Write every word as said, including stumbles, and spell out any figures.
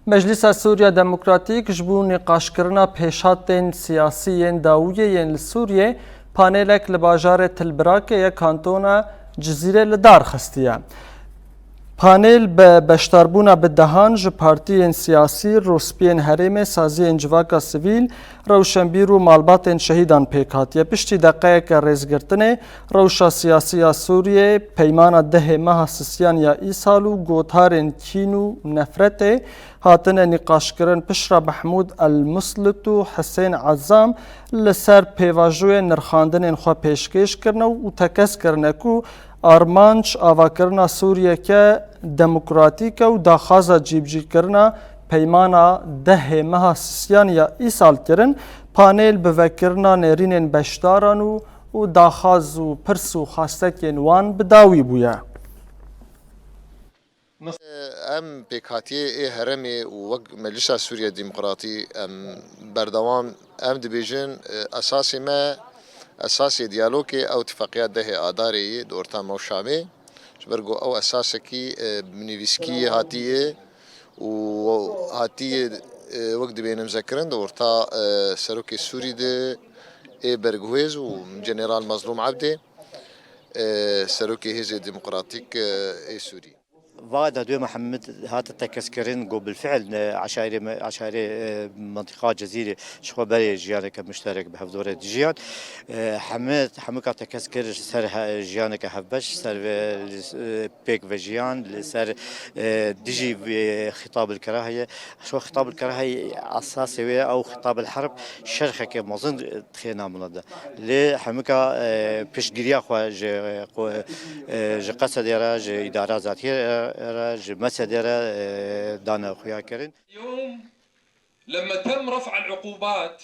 Meclîsa Sûriya Demokratîk ji bo nîqaşkirina pêşhatên siyasî yên dawiyê yên li Sûriyê panêlek li bajarê Tilbirakê ya kantona Cizîrê li dar xistiye. Panêl bi beşdarbûna bi dehan ji partiyên siyasî, rûspiyên herêmê, saziyên civaka sivîl, rewşenbîr û malbatên şehîdan pêk hatiye. Piştî deqeyeke rêzgirtinê, rewşa siyasî ya Sûriyê, peymana dehê meha sisiyan ya îsal û gotarên kîn û nefretê hatine nîqaşkirin. Piştre Mehmûd El Muslit û Hisên Ezam li ser pêvajoyên nirxandinên xwe pêşkêş kirine û tekez kirine ku armanc avakirina Sûriyeke demokratîk e û daxwaza cîbicîkirina peymana dehê meha sisiyan ya îsal kirin. Panêl bi vekirina nêrînên beşdaran û û daxwaz û pirs û xwestekên wan bi dawî bûye. Em pêkhatiyê ê herêmê û wek Meclisa Sûriye Demokratî em berdewam em dibêjin, e, esasê me, esasê diyalogê ew tifaqiya dehê Adarê ye di orta me û Şamê. Ji ber ku ew esasekî, e, bi nivîskî hatiye û hatiye, e, wek dibê nimzekirin di orta, e, serokê Sûrî de ê berguhêz û General Mazlûm Ebdê, e, serokê Hêzê Demokratîk, e, ê Sûrî. Vada Duyê Mihemed hate tekezkirin ku bilfiil, e, eşairê me, eşairê, e, mentiqa Cezîrê ji xwe berê jiyaneke muşterek bi hevdorê dijiyan. E, heme, hemika tekez kir ser he, jiyaneke hevbeş, ser ve, e, pêk vejiyan, li ser, e, dijî vê xitabil kerahiyê. Şo xitabil kerahiyê esasê wê ew xitabil herb şerxeke mezin dixê namûne de. Lê hemika, e, piştgiriya xwe ji, e, ji Qesedê re, ji îdara zatiyê re, ji Mesedê re, e, dane xuya kirin. اليوم لما تم رفع العقوبات